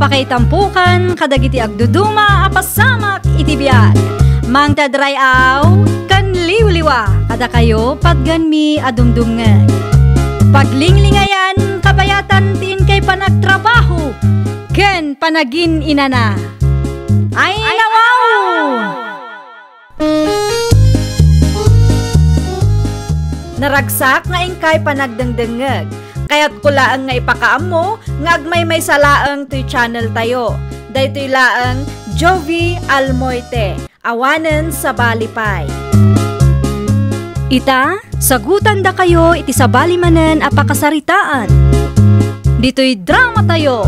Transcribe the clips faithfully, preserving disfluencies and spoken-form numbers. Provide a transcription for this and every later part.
Pakaitampokan kadagiti agduduma a pasamak iti biag. Mangted ray-aw ken liwliwa kadakayo patganmi a dumdumngeg. Paglinglingayan kabayatan ti inkay panagtrabaho ken panagin-inana. Ay, nawaw! Naragsak nga inkay panagdengdengngeg. Kayatko laeng nga ipakaammo nga agmaymaysa laeng toy channel tayo. Daytoy laeng Jovi Almoite, awanen sabali pay. Ita, sagutandakayo iti sabali manen a pakasaritaan. Ditoy drama tayo.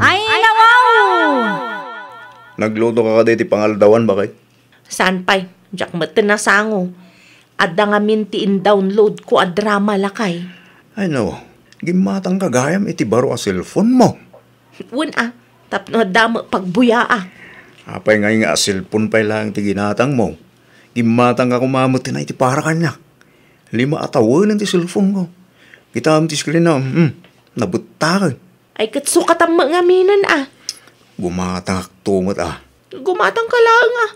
Ay, nawaw! Nagluto ka kadi iti pangaldawan, bakay? Saan pay, diak met ti nasango. Adda ngamin ti in-download ko a drama, lakay. Ay, no. Gimmatangka gayam iti baro a cellphone mo. Wen a, tapno adda met pagbuyaak. Apay ngay nga a cellphone pay laeng ti ginatangmo? Gimmatangka koma met ti na iti para kaniak. Lima a tawenen ti cellphone ko. Kitaem ti screen na, hmm, nabettaken. Ay, ket sukatam met ngaminen a. Gumatangakto met a. Gumatangka laeng a.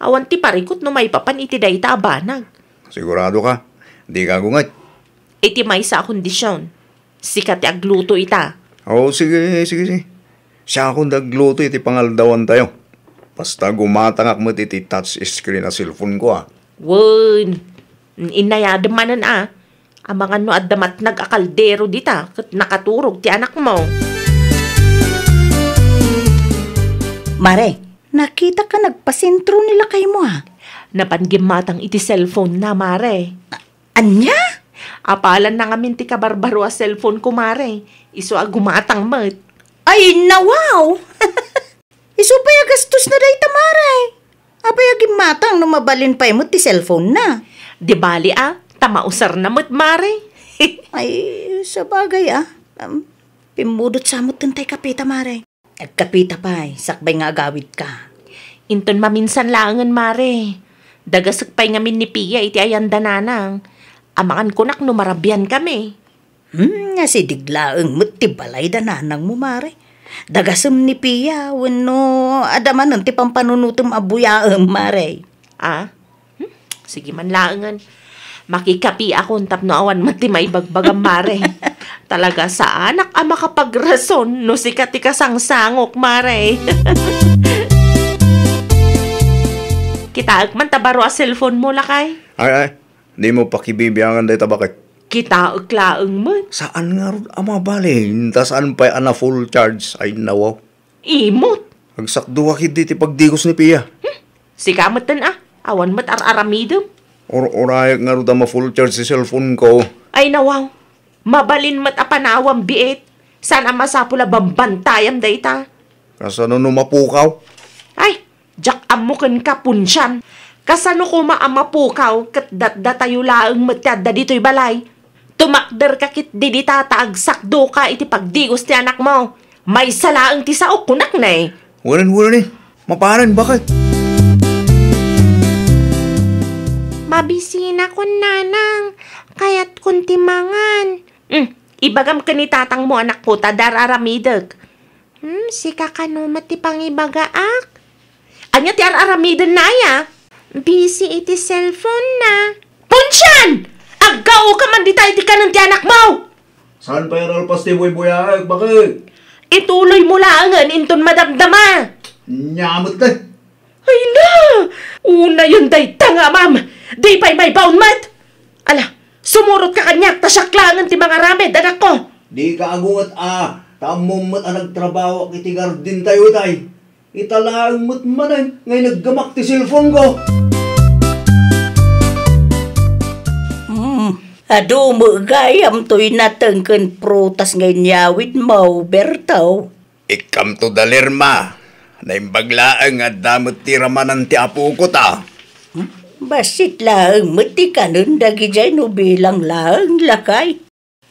Awan ti parikut no maipapan iti dayta a banag. Sigurado ka? Dika gunget? Iti maysa a kondision. Sika ti agluto ita. O, sige, sige, sige. Siakon ti agluto iti pangaldawan tayo. Basta gumatangak met iti touch screen a cellphone ko, a. Wen, inayadem manen a. Amangan no adda matnag a kaldero dita ket nakaturog ti anakmo. Mare, nakitaka nagpasentro ni lakaymo, a. Napan gimmatang iti cellphone na, mare. Ania? Apalan na ngamin ti kabarbaro a cellphone ko, mare. Isu a gumatang met. Ay, nawaw! Isu pay a gastos na dayta, mare. Apay a gimmatang no mabalin pay met ti cellphone na? Di bali a, ta mausar na met, mare. Ay, sabagay a. Um, pimmudot sa met tay kapita, mare. Agkapita pay, sakbay nga agawidka. Inton maminsan laengen, mare. Dagasek pay ngamin ni Pia iti ayan da nanang. Amangan kunak no marabian kami. Hmm, asidig laeng met ti balay da nanangmo, mare. Dagasem ni Pia, wenno adda manen ti pampanunotem a buyaem, mare. A? Hmm? Sige man laengen. Makikapiakon tapno awan met ti maibagbagam, mare. Talaga saanak a makapagrason no sika ti kasangsangok, mare. Kitaek man ta baro a cellphone mo, lakay. Ay, ay. Dimo pakibibiangan dayta, bakit? Kitaek laeng met. Saan ngarud a mabalin, ta saan pay a na-full charge? Ay, nawaw. Imot. Agsakdo ka ketdi ti pagdigos ni Pia. Hmm. Sika metten a. Awan met ar-aramidem. Ur-urayak ngarud a ma-full charge ti cellphone ko. Ay, nawaw. Mabalin met a panawam biit. Saan a masapul a bambantayam dayta. Kasano no mapukaw? Ay, diak ammo kenka, Punsian. Kasano koma a mapukaw ket datdatayo laeng met ti adda ditoy balay? Tumakderka ketdi dita ta agsakdoka iti pagdigos ti anakmo. Maysa laeng ti saok, kunak ne. Wen, wen, eh. Mapanen, bakit? Mabisinakon, nanang. Kayatkon ti mangan. Hmm, ibagam ken ni tatangmo, anakko, ta dar-aramidek. Hmm, sika kano met ti pangibagaak? Ania ti ar-aramiden na aya? Busy iti cellphone na. Punsian! Aggaoka man dita iti kanen ti anakmo! Saan pay a nalpas ti buybuyaek, bakit? Ituloy mo laengen inton madamdama. Nia met, eh. Ay na! Unayen dayta nga amam! Di pay maibaon met! Ala, sumurot ka kaniak ta siak laengen ti mangaramid, anakko! Di ka agunget a, ta ammom met a nagtrabahoak iti gardentayo itay. Ita laeng met manen nga inaggamak ti cellphone ko. Hmm, adu met gayam toy nateng ken prutas nga inyawidmo, Berto. Ikkamto da, Lerma. Naimbag laeng nga adda met ti ramanan ti apoko ta. Hmm? Bassit laeng met ti kanen dagidiay no bilang laeng, lakay.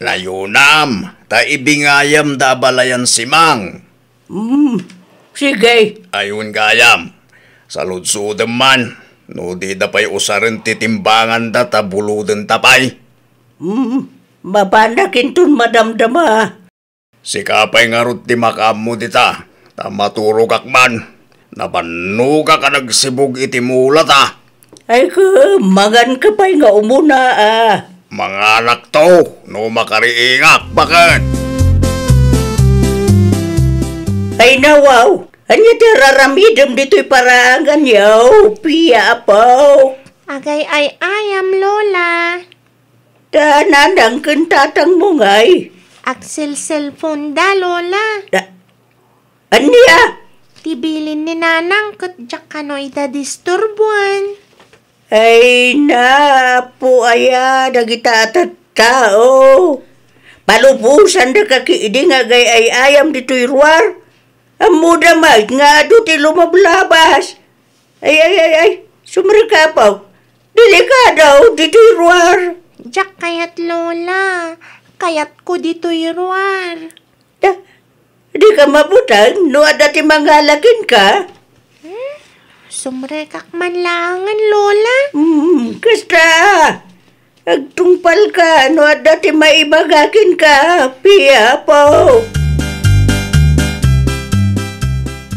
Nayunam, ta ibingayam da a balayan si Mang. Hmm, sige. Ayun gayam. Saludsodem man, no di da pay usaren ti timbangan da ta buluden ta pay. Hmm, mapanak inton madamdama. Sika pay ngarud ti makaammo dita, ta maturogak man. Nabannogak a nagsibug iti mulata. Ay, ka, manganka pay nga umuna, a. Manganakto no makariingak, baket. Ay, nawaw, ania ti araramidem ditoy paraangan yaw, Pia, Apo? Agay-ay-ayam, Lola. Ta nanang ken tatangmo ngay? Agselselponda, Lola. Da-, ania? Ti bilin ni Nanang ket diak kano ida disturboen. Ay, napu aya dagita a tattao. Palubosandaka ketdi nga agay-ay-ayam ditoy ruar. Ammoda met nga adu ti lumablabas. Ay, ay, ay, ay, sumrekapok. Delikado ditoy ruar. Diak kayat, Lola. Kayatko ditoy ruar. Da, dika mabuteng no adda ti mangala kenka? Hmm? Sumrekak man laengen, Lola. Hmm, kasta. Agtungpalka no adda ti maibaga kenka, Pia, Apo.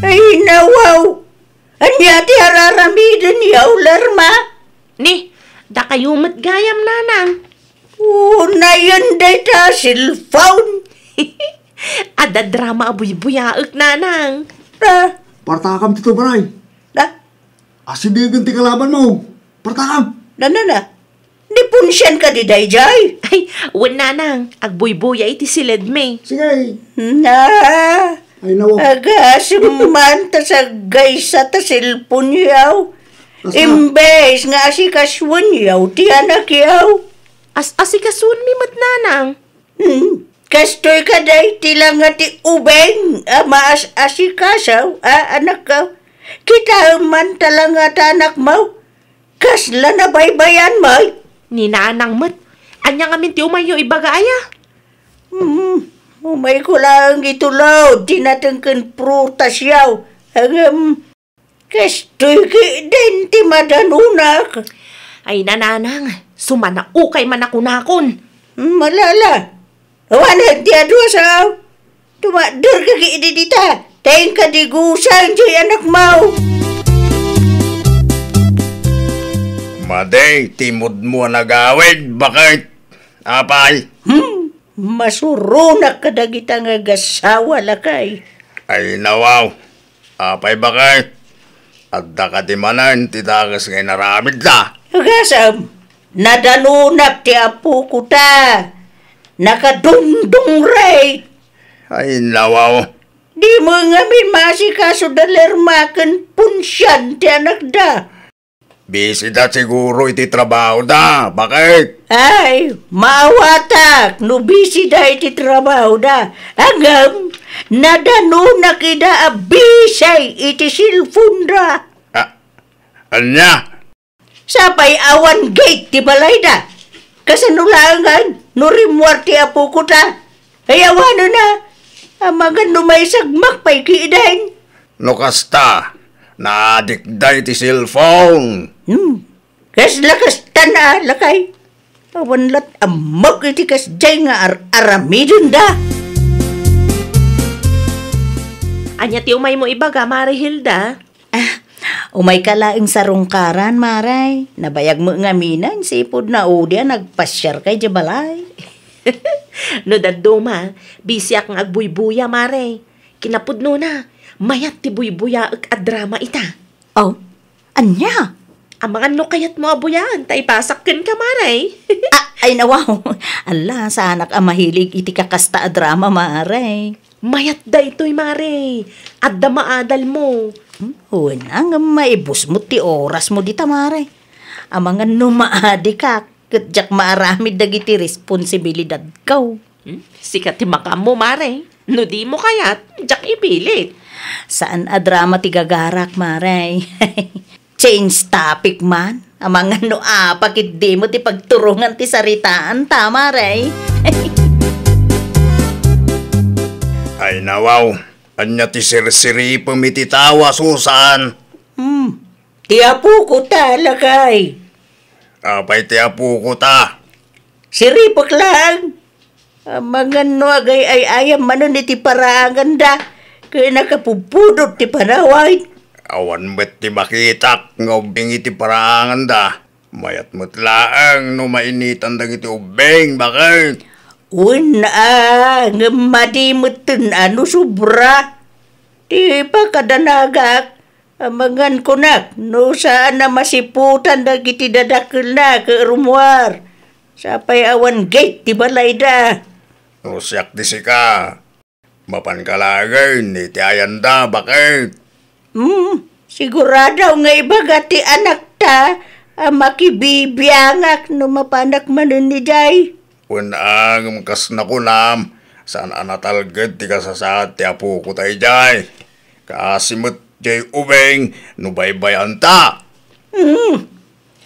Ay, nawaw! Ania ti araramiden yaw, Lerma? Ni, dakayo met gayam, Nanang. Unayen dayta cellphone. Adda drama a buybuyaek, Nanang. Ah. Partakam ti tubaray. Ah. Asidegen ti kalabanmo. Partakam. Nanana. Ni punsian kadi daydiay? Ay, wen, Nanang, agbuybuya iti siledmi. Sige. Na. Ay, nawaw. Agasem man ta saggaysa ta cellphone yaw. Basta. Imbes nga asikasuenyaw ti anak yaw. As-, asikasuenmi met, Nanang. Hmm. Kastoy kadi ti langa ti ubing a maas-asikaso a anakko. Kitaem man ta langa ta anakmo. Kasla nabaybayan met. Ni Nanang met. Ania ngamin ti umayyo ibaga aya? Hmm, umayko laeng itulod ti nateng ken prutas yaw. Ngem, kastoy ketdin ti madanonak. Ay, Nanang, sumanaukay man a kunakon. Hmm, ala, ala. Awanen ti adu a sao. Tumakderka ketdi dita, ta inka digusan diay anakmo. Madi ti moodmo a nagawid, baket. Apay? Hmm, masuronak kadagita nga agasawa, lakay. Ay, nawaw. Apay, baket? Adda kadi manen ti dakes nga inaramidda? Agasem, nadanonak ti apoko ta. Nakadungdungrek. Ay, nawaw. Dimo ngamin maasikaso da Lerma ken punsian ti anakda. Bisida siguro iti trabahoda, baket? Ay, maawatak no bisida iti trabahoda. Ngem, nadanonak ida a bisi iti cellphone-da. Ah, ania? Sapay awan gate ti balayda. Kasano laengen no rimmuar ti apoko ta? Ay, awanenna. Amangan no maisagmak pay ketdin. No kasta, naadikda iti cellphone. Hmm. Kasla kastan a, lakay. Awan lat ammok iti kasdiay nga ar-aramidenda. Ania ti umaymo ibaga, Mare Hilda? Ah, umayka laeng sarungkaran, Mare. Nabayag met ngaminen, sipud naudi a nagpasiarka idiay balay. No dadduma, bisiak nga agbuybuya, Mare. Kinapudnona, mayat ti buybuyaek a drama ita. Oh, ania? Amangan no kayatmo a buyaen ta ipasak kenka, Mare. Ah, ay, nawaw. Alla, saanak a mahilig iti kakasta a drama, Mare. Mayat daytoy, Mare. Adda maadalmo. Hmm, wen, ngem maibusmo ti orasmo dita, Mare. Amangan no maadikak, ket diak maaramid dagiti responsibilidadko. Hmm? Sika ti makaammo, Mare. No dimo kayat, diak ipilit. Saan a drama ti gagarak, Mare. Change topic man. Amangan no apak ket dimo ti pagturongan ti saritaan ta, Mare. Ay, nawaw. Ania ti sirsiripem iti tawa, Susan? Hmm. Ti apoko ta, lakay. Apay ti apoko ta? Siripek laeng. Amangan no agay-ay-ayam manen iti paraanganda, ken nakapupudot ti panawid. Awan met ti makitak nga ubbing iti paraanganda. Mayat met laeng no mainitan dagiti ubbing, baket. Wen a, ngem madi metten a no sobra. Ti pakadanagak, amangan kunak, no saan a masiputan dagiti dadakkelna ket rummuar. Sapay awan gate ti balayda. No siak ti sika, mapanka laengen iti ayanda, baket. Hmm, sigurado nga ibaga ti anakta a makibibiangak no mapanak manen idiay. Wen a, ngem kas nakunam, saan a natalged ti kasasaad ti apokota idiay. Kaasi met jay ubing no baybay-anta. Hmm,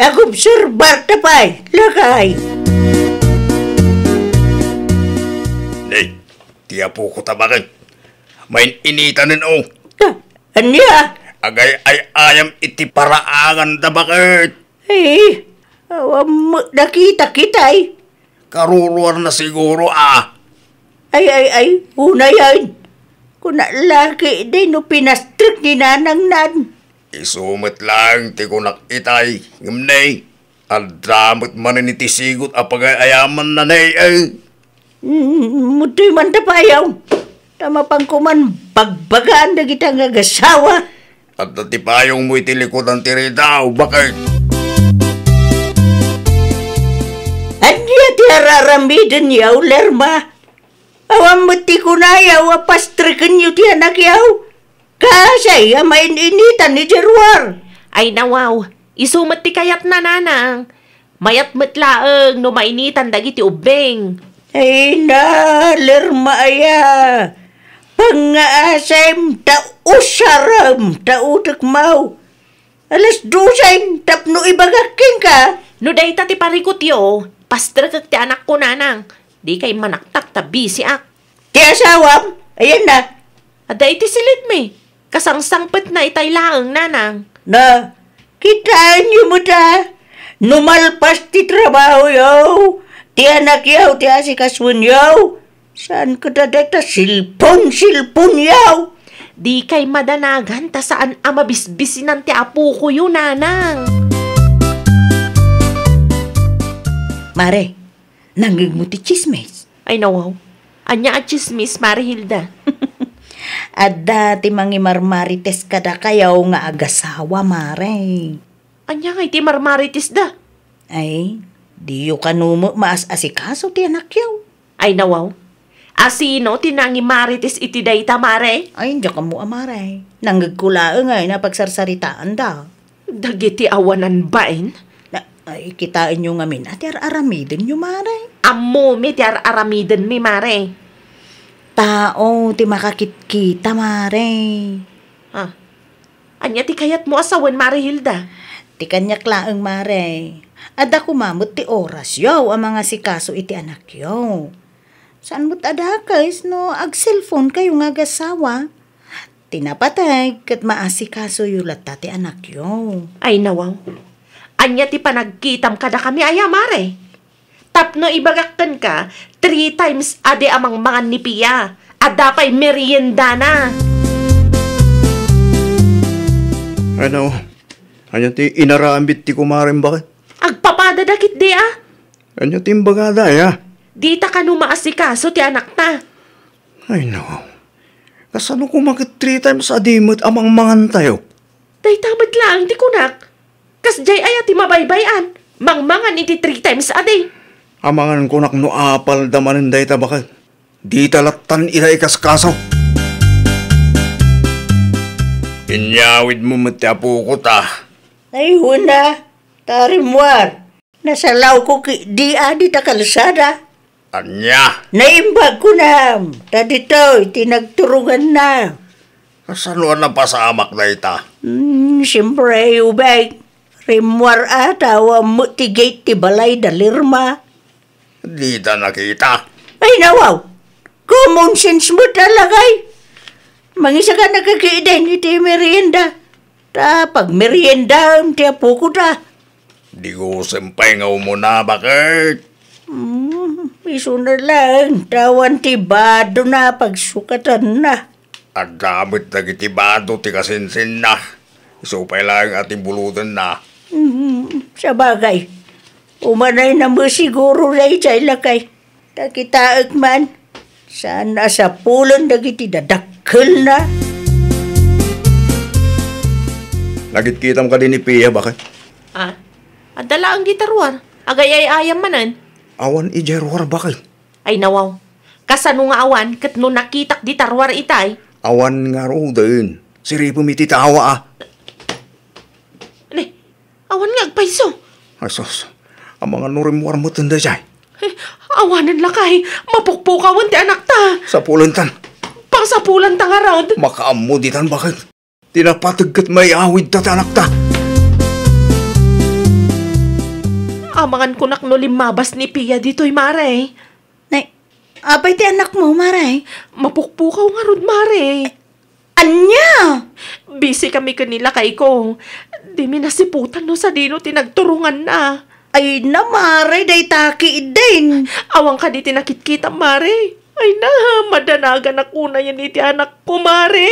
agobserbarta pay, lakay. Ni, ti apokota, baket. Main-initanen, o. Ta, ania? Agay-ay-ayam iti paraanganda, baket. Eh, awan met nakitak itay. Karuruarna siguro, a. Ay, ay, ay, unayen. Kuna laki, di no pinastrek ni nanangnan. Isu met laeng ti kunak itay, ngem ne, adda met manen iti sigut a pagay-ayamanna ne, eh. Mm, mutoy man ta payaw. Ta mapanko man bagbagaan dagita nga agasawa. Adda ti payongmo iti likudan ti ridaw, baket. Ania ti ar-aramiden yaw, Lerma? Awan met ti kunayaw a pastrekenyo ti anakyaw. Kasay a main-initan ni Jeruar. Ay, nawaw. Isu met ti kayatna, nanang. Mayat met laeng no mainitan dagiti ubbing. Ay na, Lerma aya. Pangngaasem ta usarem ta utekmaw. Alas dosem tapno ibagak kenka. No dayta ti parikutyo, pastrekek ti anakko, nanang. Dikay manaktak ta bisiak. Ti asawam, ayan na. Adda iti silidmi. Kasangsangpetna itay laeng, nanang. Na, kitaenyo met a, no malpas ti trabahoyo, ti anakyo ti asikasuenyo. Saan ket a dayta silpon-silponyo? Dikay madanagan ta saan a mabisbisinan ti apokoyo, nanang. Mare, nangngegmo ti tsismis? Ay, nawaw. Ania a tsismis, Mare Hilda? Adda ti mangimarmarites kadakayo nga agasawa, Mare. Ania ngay ti marmaritisda? Ay, diyo kano met maas-asikaso ti anakyo? Ay, nawaw. A sino ti nangimarites iti dayta, Mare? Ay, diak ammo a, Mare. Nangngegko laeng a napagsarsaritaanda. Dagiti awanan bain? Na, ay, kitaenyo ngamin a ti ar-aramidenyo, Mare. Ammomi ti ar-aramidenmi, Mare. Tao ti makakitkita, Mare. Ah, ania ti kayatmo a sawen, Mare Hilda? Ti kaniak laeng, Mare. Adda koma met ti orasyo a mangasikaso iti anakyo. Saan met a dakes no agselponkayo nga agasawa. Ti napateg ket maasikasoyo latta ti anakyo. Ay, nawaw. Ania ti panagkitam kadakami aya, Mare? Tapno ibagak kenka, three times a day a mangmangan ni Pia. Adda pay meriendana. Ano? Ania ti inaramid ti kumarem, baket? Agpapadada ketdi a. Ania ti imbagada, aya? Dita kano maasikaso ti anakta. Ay, no. Kasano koma ket three times a day met a mangmangantayo? Dayta met laeng ti kunak. Kasdiay aya ti mabaybay-an? Mangmangan iti three times a day. Amangan kunak no apalda manen dayta, baket. Dita lattan ida ikaskaso. Inyawidmo met ti apokota. Ay, wen a, ta rimmuar. Nasalawko ketdi a dita kalsada. Ania? Naimbag kunam, ta ditoy ti nagturonganna. Kasano a napasamak dayta? Hmm, siempre, ubing. Rimmuar a ta awan met ti gate ti balay da Lerma. Dita nakita. Ay, nawaw. Common sense met a, lakay. Mangisaka nakakiden iti merienda. Ta pagmeriendaem ti apokota. Digusen pay nga umuna, baket. Hmm. Isuna laeng, ta awan ti badona pagsukatanna. Adda met dagiti bado ti kasinsinna. Isu pay laeng a ti bulodenna. Hmm, sabagay. Umanayna met siguro daydiay lakay. Ta kitaek man, saan a sapulen dagiti dadakkelna. Nakitkitam kadi ni Pia, bakit? Ah, adda laeng dita ruar. Agay-ay-ayam manen. Awan idiay ruar, bakit? Ay, nawaw. Kasano nga awan ket no nakitak dita ruar itay? Awan ngaruden. Siripem iti tawa, a. Ni, awan nga agpayso. Ay, sus. Amangan no rimmuar met daydiay. Eh, awanen lakay. Mapukpukawen ti anakta. Sapulentan. Pasapulanta ngarud. Makaammo ditan, bakit? Ti napateg ket maiawidta ti anakta. Amangan kunak no limmabas ni Pia ditoy, mare. Nay, apay ti anakmo, mare? Mapukpukaw ngarud, mare. Ania? Busy kami ken ni lakayko. Dimi nasiputan no sadino ti nagturonganna. Ay na, mare, dayta ketdin. Awan kadi ti nakitkitam, mare. Ay na, madanaganak unayen iti anakko, mare.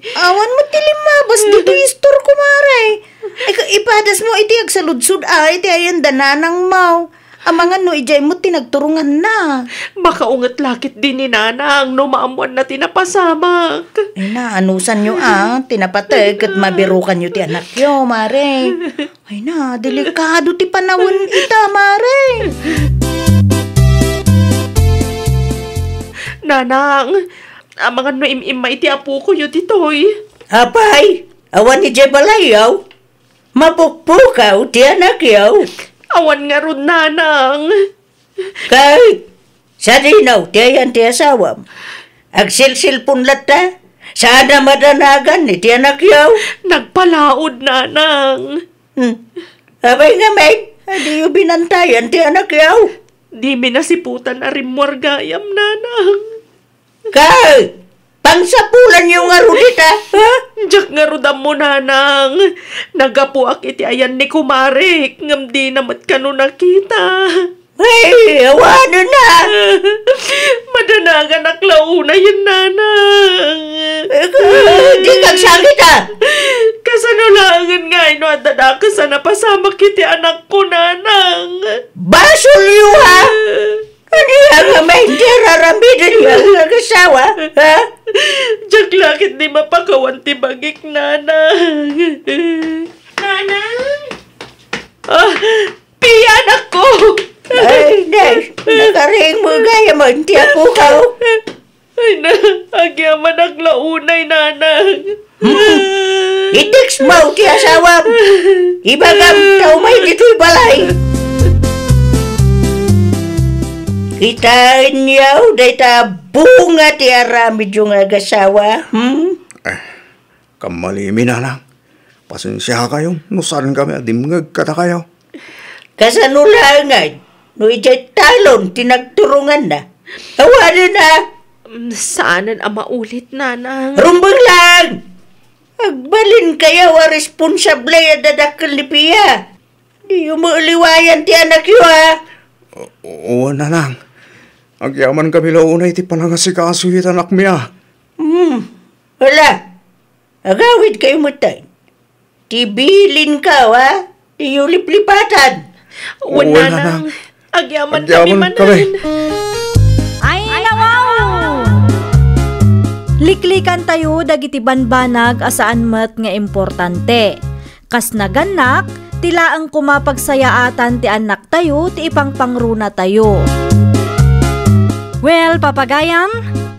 Awan met ti limmabas ditoy istorko, mare. Ay, ka-, ipadasmo iti agsaludsod a iti ayan da nanangmo. Amangan no idiay met ti nagturonganna. Makaunget la ketdi ni nanang no maammoanna ti napasamak. Ay na, anusanyo a, ti napateg ket mabirukanyo ti anakyo, mare. Ay na, delikado ti panawen ita, mare. Nanang, amangan no im-immay ti apokoyo ditoy. Apay, awan idiay balayyo? Mapukpukaw ti anakyo. Awan ngarud, nanang. Ket sadino ti ayan ti asawam? Agsilsilpon latta? Saan a madanagan iti anakyo? Nagpalaod, nanang. Hmm. Apay ngamin, a diyo binantayan ti anakyo? Dimi nasiputan a rimmuar gayam, nanang. Ket pangsapulanyo ngarud ita, ha? Diak ngarud ammo, nanang. Naggapuak iti ayan ni kumarek, ngem dina met kano nakita. Ay, awanen a. Madanaganak la unayen, nanang. Eh, di agsakit a. Kasano laengen ngay no adda dakes a napasamak iti anakko, nanang? Basolyo, ha? Ania ngamin ti ar-aramidenyo nga agasawa, ha? Diak la ketdi mapakawan ti bagik, nanang. Nanang! Ah, Pia, anakko! Ay, nay, nakaringmo gayam ti apokaw. Ay na, agyamanak la unay, nanang. Hmm. I-text mo ti asawam. Ibagam ta umay ditoy balay. Kitaenyo dayta bunga ti aramidyo nga agasawa. Hmm? Kammalimi, nanang. Pasensiakayo no saan kami a dimngeg kadakayo. Kasano laengen no idiay talon ti nagturonganna? Awanen a. Mm, saanen a maulit, nanang. Rumbeng lang! Agbalinkayo a responsable a dadakkel ni Pia. Diyo met liwayan ti anakyo, a. O, o, nanang. Agyaman kami la unay ti panangasikaso iti anakmi, a. Hmm. Hala. Agawidkayo metten. Ti bilinko, a. Diyo liplipatan. Wen, nanang. Agyaman kami manen. Ay, nawaw! Liklikantayo dagiti banbanag a saan met nga importante. Kas nagannak, ti laeng koma pagsayaatan ti annaktayo ti ipangpangrunatayo. Well, papagayam,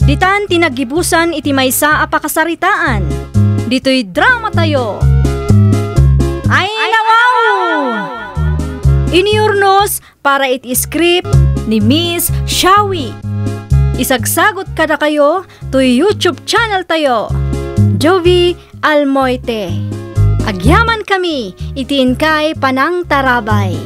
ditan ti naggibusan iti maysa a pakasaritaan. Ditoy dramatayo. Ay, nawaw! Inyurnos para iti script ni Miss Shawi. Isagsagot kadakayo toy YouTube channel tayo, Jovie Almoite. Agyaman kami iti inkay panangtarabay.